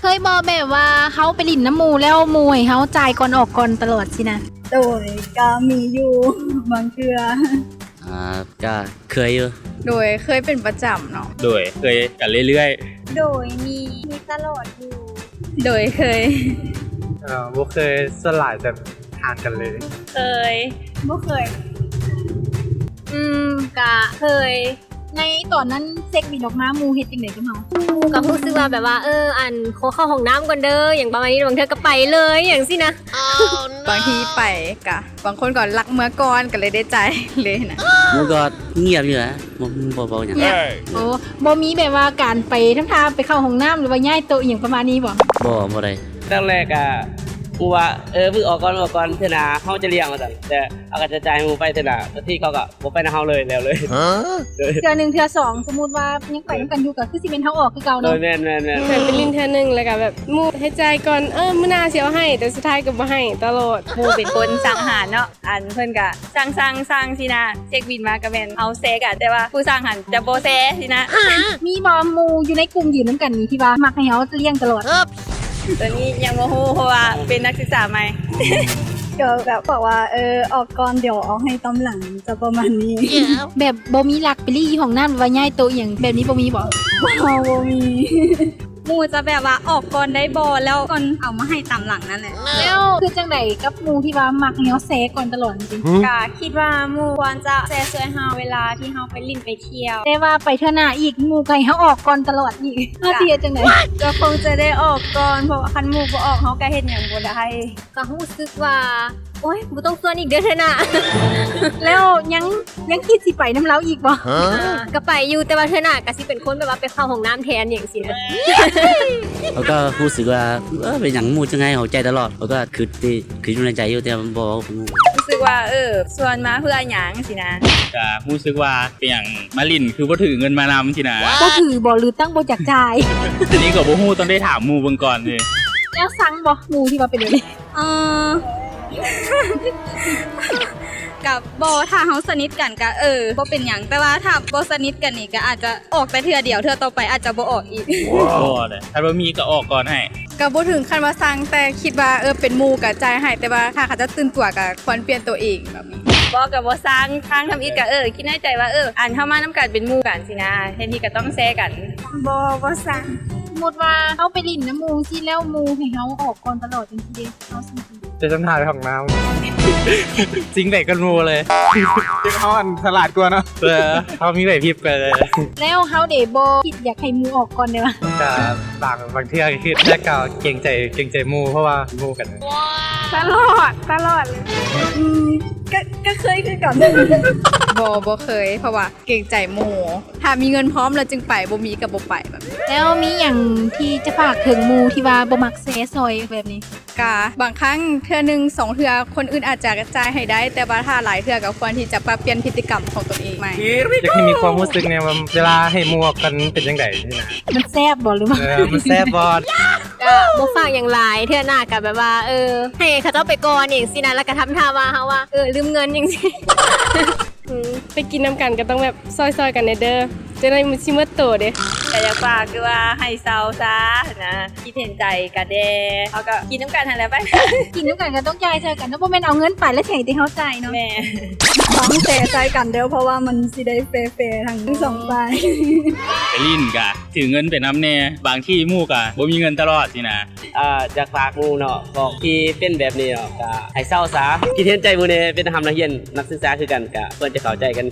ເຄີຍບໍ່ແບບວ່າເຮົາໄປຫຼິ້ນນຳໝູ່ແລ້ວໝູ່ໃຫ້ເຮົາຈ່າຍກ່ອນອອກກ່ອນຕະຫຼອດຊີ້ນະ? ໂດຍ ກໍມີຢູ່ບາງເທື່ອ. ອ່າ ກໍເຄີຍຢູ່. ໂດຍ ເຄີຍເປັນປະຈຳເນາະ. ໂດຍ ເຄີຍກັນເລື້ອຍໆ. ໂດຍ ມີ ມີຕະຫຼອດຢູ່. ໂດຍ ເຄີຍ. ເອີ ບໍ່ເຄີຍ ສ່ວນຫຼາຍແບບຫານກັນເລີຍ. ເຄີຍ. ບໍ່ເຄີຍ. ອືມ ກະເຄີຍ. ໃນຕອນນັ້ນເຊັກບິນອອກມາ ໝູ່ເຮັດຈັ່ງໃດກັບເຮົາ? ໝູ່ກໍຮູ້ສຶກວ່າແບບວ່າ ເອີ ອັນ ຂໍເຂົ້າຫ້ອງນ້ຳກ່ອນເດີ ຫຍັງປະມານນີ້ ບາງເທື່ອກໍໄປເລີຍຫຍັງຊີ້ນະ. ບາງທີໄປກະ ບາງຄົນກໍລັກເມືອກ່ອນ ກໍເລີຍໄດ້ຈ່າຍເລີຍນະ. ໝູ່ກໍງຽບຢູ່ນະ ບໍ່ ບໍ່ເວົ້າຫຍັງ. ງຽບ. ໂອ້ ບໍ່ມີແບບວ່າການໄປທຳທ່າໄປເຂົ້າຫ້ອງນ້ຳ ຫຼືວ່າຍ້າຍໂຕະອີ່ຫຍັງປະມານນີ້ບໍ່? ບໍ່ ບໍ່ໄດ້. ຕອນແລກກະຮູ້ວ່າ ເອີ ມຶງອອກກ່ອນ ອອກກ່ອນ ເທື່ອໜ້າເຮົາຈະລ້ຽງວ່າຊັ້ນ ແຕ່ເຮົາກໍຈະຈ່າຍໃຫ້ໝູ່ໄປເທື່ອໜ້າ ບາງທີເຂົາກໍບໍ່ໄປນຳເຮົາເລີຍ ແລ້ວເລີຍ. ເທື່ອໜຶ່ງເທື່ອສອງ ສົມມຸດວ່າຍັງໄປນຳກັນຢູ່ ກໍຄືຊິແມ່ນເຮົາອອກຄືເກົ່າເນາະ. ໂດຍ ແມ່ນໆໆ. ເຄີຍໄປຫຼິ້ນເທື່ອໜຶ່ງ ແລ້ວກໍແບບໝູ່ໃຫ້ຈ່າຍກ່ອນ ເອີ ມື້ໜ້າຊິເອົາໃຫ້ ແຕ່ສຸດທ້າຍກໍບໍ່ໃຫ້ຕະຫຼອດ. ໝູ່ເປັນຄົນສັ່ງອາຫານເນາະ ອັນເພິ່ນກະສັ່ງໆໆຊີ້ນະ ເຊັກບິນມາກະແມ່ນເຮົາແຊກັນ ແຕ່ວ່າຜູ້ສັ່ງຫັ້ນຈະບໍ່ແຊຊີ້ນະ. ມີບໍ່ໝູ່ຢູ່ໃນກຸ່ມຢືນນຳກັນນີ້ ທີ່ວ່າມັກໃຫ້ເຮົາລ້ຽງຕະຫຼອດ? ໂຕນີ້ຍັງບໍ່ຮູ້ ເພາະວ່າເປັນນັກສຶກສາໃໝ່. ກໍແບບບອກວ່າ ເອີ ອອກກ່ອນ ດຽວເອົາໃຫ້ຕອນຫຼັງ ຈະປະມານນີ້. ແບບບໍ່ມີລັກໄປລີ້ຫ້ອງນ້ຳ ຫຼືວ່າຍ້າຍໂຕະອີ່ຫຍັງແບບນີ້ບໍ່ມີບໍ່? ບໍ່ ບໍ່ມີ. ໝູ່ຈະແບບວ່າອອກກ່ອນໄດ້ບໍ່ ແລ້ວກ່ອນເອົາມາໃຫ້ຕາມຫຼັງນັ້ນແຫຼະ. ແລ້ວຄິດຈັ່ງໃດກັບໝູ່ທີ່ວ່າມັກໃຫ້ເຮົາແຊກ່ອນຕະຫຼອດຈັ່ງຊີ້? ກະຄິດວ່າໝູ່ຄວນຈະແຊຊ່ວຍເຮົາເວລາທີ່ເຮົາໄປຫຼິ້ນໄປທ່ຽວ ແຕ່ວ່າໄປເທື່ອໜ້າອີກ ໝູ່ກໍໃຫ້ເຮົາອອກກ່ອນຕະຫຼອດອີກ ເຮົາຊິເຮັດຈັ່ງໃດ? ກໍຄົງຈະໄດ້ອອກກ່ອນ ເພາະວ່າຄັນໝູ່ບໍ່ອອກ ເຮົາກໍເຮັດຫຍັງບໍ່ໄດ້. ກໍຮູ້ສຶກວ່າ ໂອ້ຍ ບໍ່ຕ້ອງຊວນອີກເດີເທື່ອໜ້າ. ແລ້ວຍັງ ຍັງຄິດຊິໄປນຳລາວອີກບໍ່? ອ່າ ກໍໄປຢູ່ ແຕ່ວ່າເທື່ອໜ້າກໍຊິເປັນຄົນແບບວ່າໄປເຂົ້າຫ້ອງນ້ຳແທນຫຍັງຊີ້ນະ. ເຮົາກໍຮູ້ສຶກວ່າ ເອີ ເປັນຫຍັງໝູ່ຈຶ່ງໃຫ້ເຮົາຈ່າຍຕະຫຼອດ ເຮົາກໍຄິດຕິ ຄິດຢູ່ໃນໃຈຢູ່ ແຕ່ວ່າບໍ່ເວົ້າກັບໝູ່. ຮູ້ສຶກວ່າ ເອີ ຊວນມາເພື່ອຫຍັງຊີ້ນະ. ກໍຮູ້ສຶກວ່າ ເປັນຫຍັງມາຫຼິ້ນຄືບໍ່ຖືເງິນມານຳຊີ້ນະ. ບໍ່ຖືບໍ່ ຫຼືຕັ້ງບໍ່ຢາກຈ່າຍ? ອັນນີ້ກໍບໍ່ຮູ້ ຕ້ອງໄດ້ຖາມໝູ່ເບິ່ງກ່ອນເດ. ແລ້ວຊັງບໍ່ ໝູ່ທີ່ວ່າເປັນແບບນີ້? ເອີ ກະບໍ່ ຖ້າເຮົາສະໜິດກັນກະ ເອີ ບໍ່ເປັນຫຍັງ ແຕ່ວ່າຖ້າບໍ່ສະໜິດກັນນີ້ກະອາດຈະອອກແຕ່ເທື່ອດຽວ ເທື່ອຕໍ່ໄປອາດຈະບໍ່ອອກອີກ. ບໍ່ເດ້ ຄັນວ່າມີກະອອກກ່ອນໃຫ້. ກະບໍ່ເຖິງຂັ້ນວ່າຊັງ ແຕ່ຄິດວ່າ ເອີ ເປັນໝູ່ກະຈ່າຍໃຫ້ ແຕ່ວ່າຖ້າເຂົາເຈົ້າຕື່ນຕົວກະຄວນປ່ຽນໂຕເອງແບບນີ້. ບໍ່ ກະບໍ່ຊັງ ທາງທຳອິດກະ ເອີ ຄິດໃນໃຈວ່າ ເອີ ອັນເຮົາມານຳກັນເປັນໝູ່ກັນຊີ້ນະ ເຮັດນີ້ກະຕ້ອງແຊກັນ. ບໍ່ ບໍ່ຊັງ. ສົມມຸດວ່າເຮົາໄປຫຼິ້ນນຳໝູ່ຊີ້ແລ້ວ ໝູ່ໃຫ້ເຮົາອອກກ່ອນຕະຫຼອດຈັ່ງຊີ້ເດ ເຮົາຊິ ຈະຈຳຖ່າຍຫ້ອງນ້ຳ ຈິງໄດ້ກ່ອນໝູ່ເລີຍ. ເຮົາອັນສະຫຼາດກວ່າເນາະ ເອີ ເຮົາມີໄຫວພິບກວ່າເລີຍ. ແລ້ວເຮົາເດ ບໍ່ຄິດຢາກໃຫ້ໝູ່ອອກກ່ອນເດວະ? ກະບາງ ບາງເທື່ອຄິດ ແຕ່ກະເກງໃຈ ເກງໃຈໝູ່ ເພາະວ່າເປັນໝູ່ກັນ. ຕະຫຼອດ ຕະຫຼອດເລີຍ. ອືມ ກະ ກະເຄີຍຄືກັນ. ບໍ່ ບໍ່ເຄີຍ ເພາະວ່າ ເກງໃຈໝູ່ ຖ້າມີເງິນພ້ອມແລ້ວຈຶ່ງໄປ ບໍ່ມີກໍບໍ່ໄປແບບ. ແລ້ວມີຫຍັງທີ່ຈະຝາກເຖິງໝູ່ທີ່ວ່າບໍ່ມັກແຊຊ່ອຍແບບນີ້? ກະບາງຄັ້ງເທື່ອໜຶ່ງສອງເທື່ອ ຄົນອື່ນອາດຈະຈ່າຍໃຫ້ໄດ້ ແຕ່ວ່າຖ້າຫຼາຍເທື່ອກໍຄວນທີ່ຈະປັບປ່ຽນພຶດຕິກຳຂອງຕົນເອງໃໝ່. ຢາກໃຫ້ມີຄວາມຮູ້ສຶກແນວວ່າເວລາໃຫ້ໝູ່ອອກກັນເປັນຈັ່ງໃດຊີ້ນະ? ມັນແຊບບໍ່ ຫຼືວ່າ ເອີ ມັນແຊບບໍ່? ກະບໍ່ຝາກຫຍັງຫຼາຍ ເທື່ອໜ້າກະແບບວ່າ ເອີ ໃຫ້ເຂົາເຈົ້າໄປກ່ອນເອງຊີ້ນະ ແລ້ວກະທຳທ່າວ່າເຮົາວ່າ ເອີ ລືມເງິນຈັ່ງຊີ້. ອືມ ໄປກິນນຳກັນກໍຕ້ອງແບບຊ່ອຍໆກັນແດ່ເດີ ຈັ່ງໃດມັນຊິໝົດໂຕເດ້. ກໍຢາກຝາກຄືວ່າໃຫ້ເຊົາຊະນະ ຄິດເຫັນໃຈກັນແດ່ ເຮົາກໍກິນນຳກັນຫັ້ນແຫຼະໄປ. ກິນນຳກັນກໍຕ້ອງຈ່າຍຊ່ອຍກັນເນາະ ບໍ່ແມ່ນເອົາເງິນໄປແລ້ວຊິໃຫ້ແຕ່ເຮົາຈ່າຍເນາະ. ແມ່ນ ຕ້ອງແຊໃສ່ກັນເດີ ເພາະວ່າມັນຊິໄດ້ແຟໆທັງສອງຝ່າຍ. ໄປຫຼິ້ນກະຖືເງິນໄປນຳແດ່ ບາງທີໝູ່ກະບໍ່ມີເງິນຕະຫຼອດຊີ້ນະ. ອາ ຢາກຝາກໝູ່ເນາະ ບອກທີ່ເປັນແບບນີ້ເນາະ ກະໃຫ້ເຊົາຊະ ຄິດເຫັນໃຈໝູ່ແດ່ ເປັນທະຫານນັກຮຽນ ນັກສຶກສາຄືກັນ ກະຄວນຈະເຂົ້າໃຈກັນ.